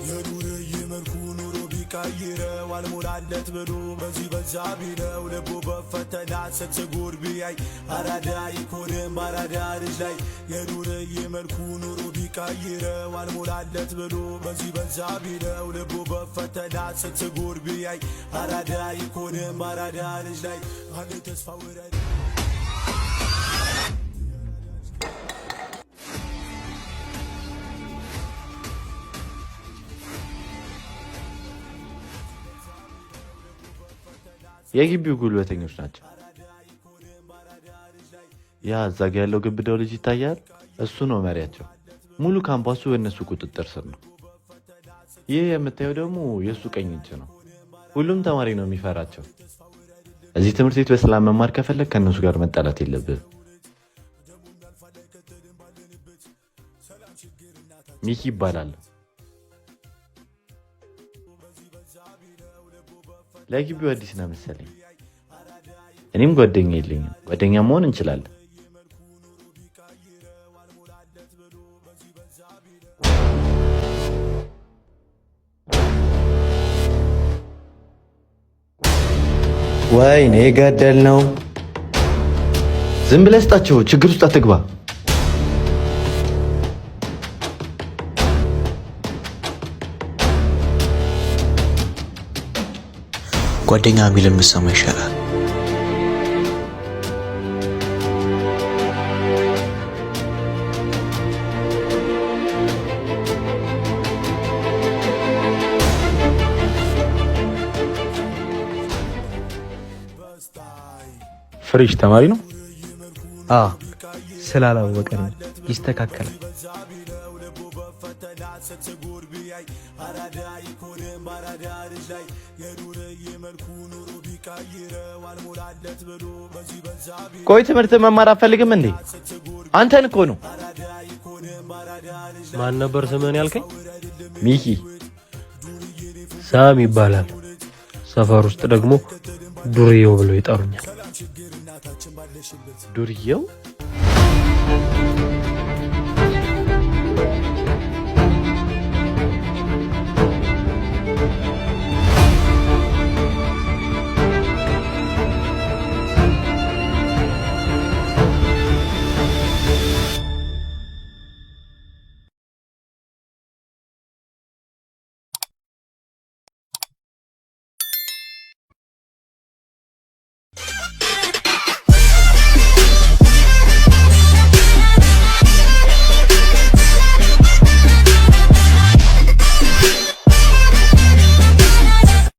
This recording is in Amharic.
የዱርዬ መልኩ ኑሮ ቢቀይረው አልሞላለት ብሎ በዚህ በዛ ቢለው ልቡ በፈተና ስንት ቢያይ አራዳ ይኮንም አራዳ ልጅ ላይ የዱርዬ መልኩ ኑሮ ቢቀይረው አልሞላለት ብሎ በዚህ በዛ ቢለው ልቡ በፈተና ስንት ቢያይ አራዳ ይኮንም አራዳ ልጅ ላይ አለ ተስፋ ውረድ። የግቢው ጉልበተኞች ናቸው። ያ እዛ ጋ ያለው ግብዳው ልጅ ይታያል። እሱ ነው መሪያቸው። ሙሉ ካምፓሱ በእነሱ ቁጥጥር ስር ነው። ይህ የምታየው ደግሞ የእሱ ቀኝ እጅ ነው። ሁሉም ተማሪ ነው የሚፈራቸው። እዚህ ትምህርት ቤት በሰላም መማር ከፈለግ ከእነሱ ጋር መጣላት የለብህም። ሚኪ ይባላል። ለግቢው አዲስ ነው መሰለኝ። እኔም ጓደኛ የለኝም። ጓደኛ መሆን እንችላለን። ወይኔ ገደል ነው። ዝም ብለህ ስጣቸው። ችግር ውስጥ አትግባ። ጓደኛ የሚል የምሰማ ይሻላል። Fresh ተማሪ ነው። አዎ ስላላወቀ ነው። ይስተካከላል። ቆይ ትምህርት መማር አትፈልግም እንዴ? አንተን እኮ ነው። ማን ነበር ስምህን ያልከኝ? ሚኪ። ሳም ይባላል። ሰፈር ውስጥ ደግሞ ዱርዬው ብለው ይጠሩኛል። ዱርዬው?